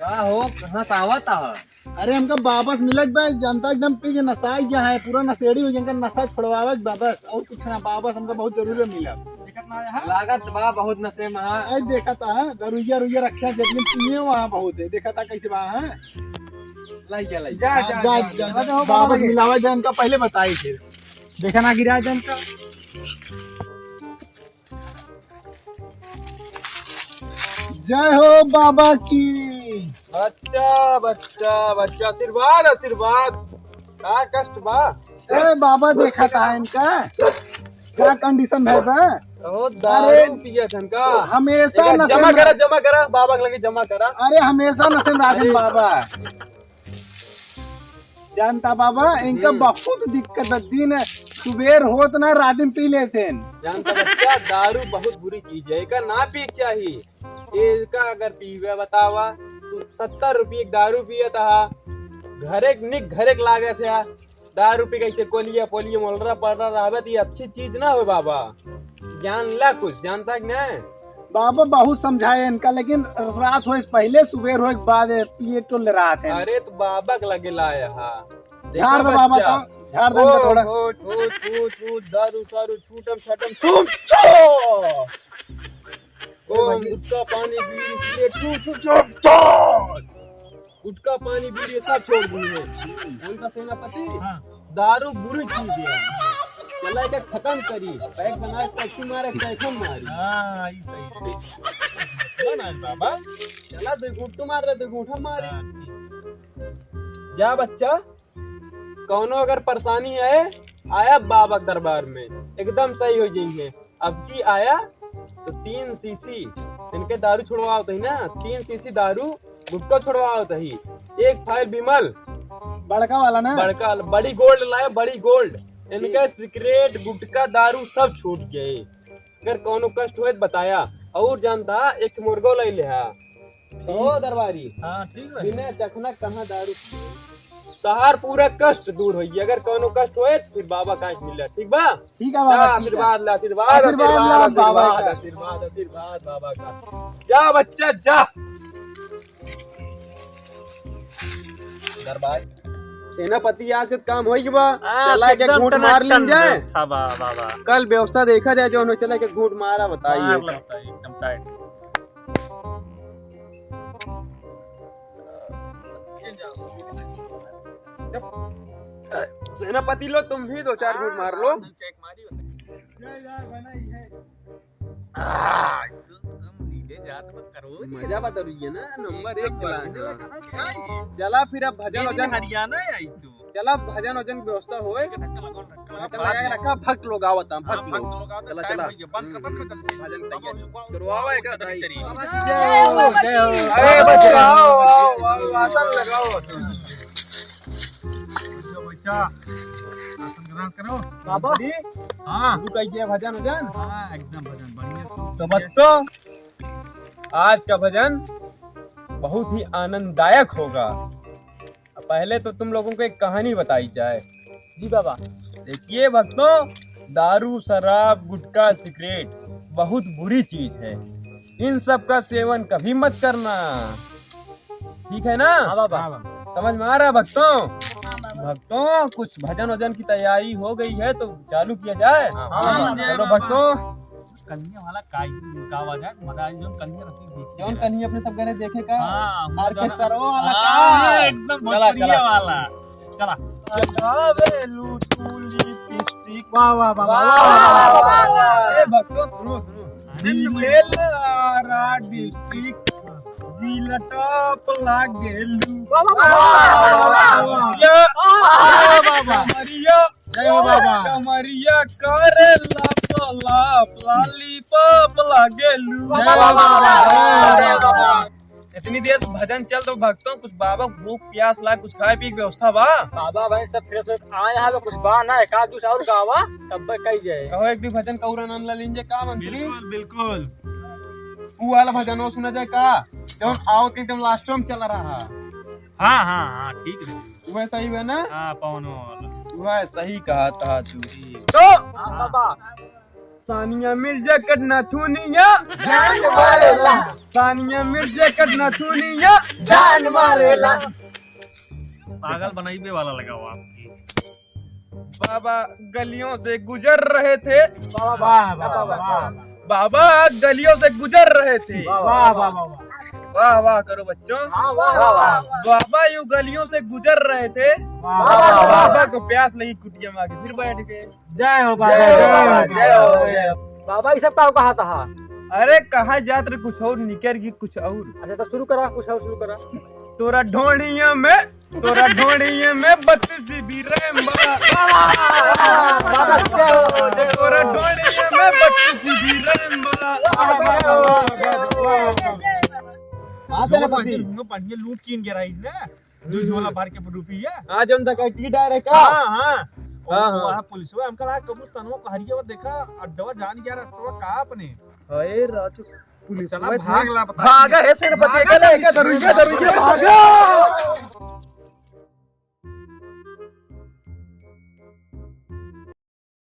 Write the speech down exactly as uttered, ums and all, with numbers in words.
का हो, कहाँ से आवत ह? अरे, हमका बाबा से मिलक बा, जनता एकदम पी के नसाई गया है, पूरा नशेड़ी हो गया, इनका नशा छुड़वावक बा बस, और कुछ ना बाबा से, हमका बहुत जरूरी मिला। लागत बा बहुत नशे में ह। अरे, देखा था, दरुइया रुइया रखे हैं, जितने पिए वहाँ बहुत है, देखा था कैसे बा, हाँ? लाई गया, लाई जा, गया। जा, जा, जा, जा, जा, जा, बाबा से मिलावा जा, इनका पहले बताई थे। देखा ना गिरा जा इनका। जय हो बाबा की। बच्चा, बच्चा, बच्चा, आशीर्वाद, आशीर्वाद। का कष्ट बा? ए बाबा, देखा था इनका, क्या कंडीशन है बा? बहुत दारू अरे, पिया था इनका। हमेशा एका नशे जमा में करा, जमा करा, बाबा के लगे जमा करा। अरे, हमेशा नशे में रहते हैं अरे। बाबा। जानता बाबा, इनका हम्म। बहुत दिक्कत बा। दिन सुबेर होत ना, रात में पी लेते हैं। जानता बच्चा, दारू बहुत बुरी चीज है, एका ना पी के चाही। एका अगर पीवे बतावा, तू सत्तर रुपये की दारू पियत हा, घरे के निक घरे के लागत है। दारू पी कैसे कोलिया पोलिया मोलरा पड़रा रहबे, तो ये अच्छी चीज ना हो बाबा। ज्ञान ला कुछ, जानता कि नहीं? बाबा बहुत समझाए इनका, लेकिन रात होए से पहले, सुबेर होए के बाद ये पिए टोल रहा थे। अरे तो बाबा के लगे लाया हा। झाड़ दो बाबा, बताओ, झाड़ दो इनका थोड़ा। छूट, छूट, छूट, छूट, दारू सारू छूटम छाटम छूट, छूट। ओम गुटखा पानी बीड़ी सिगरेट छूट, छूट, छूट, छूट। गुटखा पानी बीड़ी सब छोड़ दिए हैं। जानता सेनापति, हाँ। दारू बुरी चीज है। चला के खत्म करी, पैक बना के टैक्सी मारे, टैक्सी मारी। हाँ, ई सही है। ना, ना, बाबा। चला दो घूंट तू मार रहे, दो घूंट हम मारी। हाँ, ठीक। जा बच्चा, कौनो अगर परेशानी है, आया बाबा के दरबार में, एकदम सही हो जाएंगे। अब की आया तो तीन शीशी इनके दारू छुड़वावत ही ना, तीन शीशी दारू गुटखा छुड़वावत ही, एक फाइल विमल बड़का वाला ना? बड़का वाला, बड़ी गोल्ड लाए, बड़ी गोल्ड। इनके सिगरेट गुटखा दारू सब छूट गए। अगर कौनो कष्ट होए तो बताया। और जानता एक मुर्गो ले ले हा। ओ दरबारी, हाँ, ठीक है। बिना चखना कहाँ दारू? तहार पूरा कष्ट दूर होई। अगर कौनो कष्ट होए तो फिर बाबा का मिल, ठीक बा? ठीक है बाबा, जा, ठीक है। आशीर्वाद ला, आशीर्वाद, आशीर्वाद आशीर्वाद, ला बाबा आशीर्वाद, का। आशीर्वाद, आशीर्वाद बाबा का। जा बच्चा, जा। दरबार। सेनापति, आज के काम होई बा। आज चला के एकदम घूंट मार लीन टनाटन जाए। व्यवस्था बा, बाबा। कल व्यवस्था देखा जाए, जौन हो, चला के घूंट मारा, बताइए। मार लगता है, एकदम टाइट। सेनापति लोग, तुम भी दो चार घूंट मार लो। आ, एकदम नीचे जात मत करो। मजा बता रही है ना, नंबर एक बढ़िया क्लास। चला फिर अब भजन वजन हरियाणा आई तू। चला भजन वजन व्यवस्था होए। ढक्कन लगा, ढक्कन लगा। ढक्कन लगा के रखा, भक्त लोग आवत हैं, हाँ, भक्त लोग। भक्त लोग आवत हैं, चला, time चला। हो गया, बंद कर, बंद कर जल्दी से। भजन तैयार। बाबा, रुको, रुको, चलो, आवा, रुको, एक चलो, भाई। तेरी। आओ, आओ, आओ, आसन लगाओ। बैठो, बैठा। आसन ग्रहण करो। बाबा। हाँ। तू कह दिया भजन वजन? हाँ, एकदम भजन बढ़िया। तो बच्चों, आज का भजन बहुत ही आनंददायक होगा। पहले तो तुम लोगों को एक कहानी बताई जाए। जी बाबा। देखिए भक्तों, दारू, शराब, गुटखा, सिगरेट बहुत बुरी चीज है। इन सब का सेवन कभी मत करना, ठीक है ना? हाँ बाबा। समझ में आ रहा है भक्तों? भक्तों, कुछ भजन वजन की तैयारी हो गई है तो चालू किया जाए। हाँ, हाँ, चलो बाबा। भक्तों। कन्या वाला काई, का आवाज है? मजा आई, जौन कन्या रखी देखी जौन है। कन्या अपने सब घरे देखे का? हाँ, orchestra वाला हाँ, का? एकदम चला, भोजपुरिया चला। वाला। चला। लगावेलू तू lipstick। वाह, वाह, वाह, वाह, वाह, वाह, वाह, वाह। वाह। ए, भक्तों, सुनो, सुनो। दिलेला district, जिला top लागेलू। वाह, वाह, वाह, वाह, वाह, वाह। या, वाह, वाह, वाह। कमरिया जय हो बाबा। कमरिया करे लाप लाप, lollipop लागेलू। वाह, वाह, वाह, वाह, वाह, वाह, वाह। इतनी देर भजन चल तो भक्तों, कुछ बाबा भूख प्यास लाग, कुछ खाए पी के व्यवस्था बा? बाबा भाई सब fresh होके आए हैं, कुछ बा ना, एक आध दूसरा और गावा, तब कही जाए। कहो एक दो भजन कौरा नाम ला लीन जे, का मंत्री? बिल्कुल, बिल्कुल। वो वाला भजन वो सुना जाए का? जौन आओ के एकदम last में चल रहा है। हाँ, हाँ, हाँ, ठीक है। वह सही है ना? हाँ, पवनो वाला। वह सही कहा था तू। ठीक। तो हाँ, बाबा। सानिया मिर्जा कटना थुनिया। जान मारेला। तानिया मिर्जे कटना छूनिया जान मारेला। पागल बनाइबे वाला लगावा आपकी। बाबा गलियों से गुजर रहे थे। वाह, वाह, वाह, वाह। बाबा गलियों से गुजर रहे थे। वाह, वाह, वाह, वाह। वाह, वाह करो बच्चों। वाह, वाह, वाह, वाह। बाबा यूं गलियों से गुजर रहे थे। वाह, वाह, वाह। बाबा को प्यास लगी कुटिया में आके फिर बैठ गए। जय हो बाबा, जय हो जय हो बाबा, बाबा, जय हो, जय हो। बाबा, ये सब का कहा था? अरे कहाँ जात रे, कुछ और निकर गई, कुछ और। अच्छा, तो शुरू करा, कुछ और शुरू करा। तोरा ढोड़िया में, तोरा ढोड़िया में बत्तीस जीबी रैम बा। बाबा, जय हो, जय हो। तोरा ढोड़िया में बत्तीस जीबी रैम बा। कहाँ से रे पति? बढ़िया लूट कीन के रही ना। दू झोला भर के रुपया। हाँ, जौन डकैती डायरेक्ट का? हाँ, हाँ। हाँ, हाँ। वहाँ पुलिसवा हमका लगा कबूस तनवा पहरिया वो देखा, अड्डवा जान गया रस्तवा का अपने। हाय राजू, पुलिसवा चला, भाग ला, बता। भागा है सेनापति, भागा, एकला, एके दरुइया, दरुइया, भागा।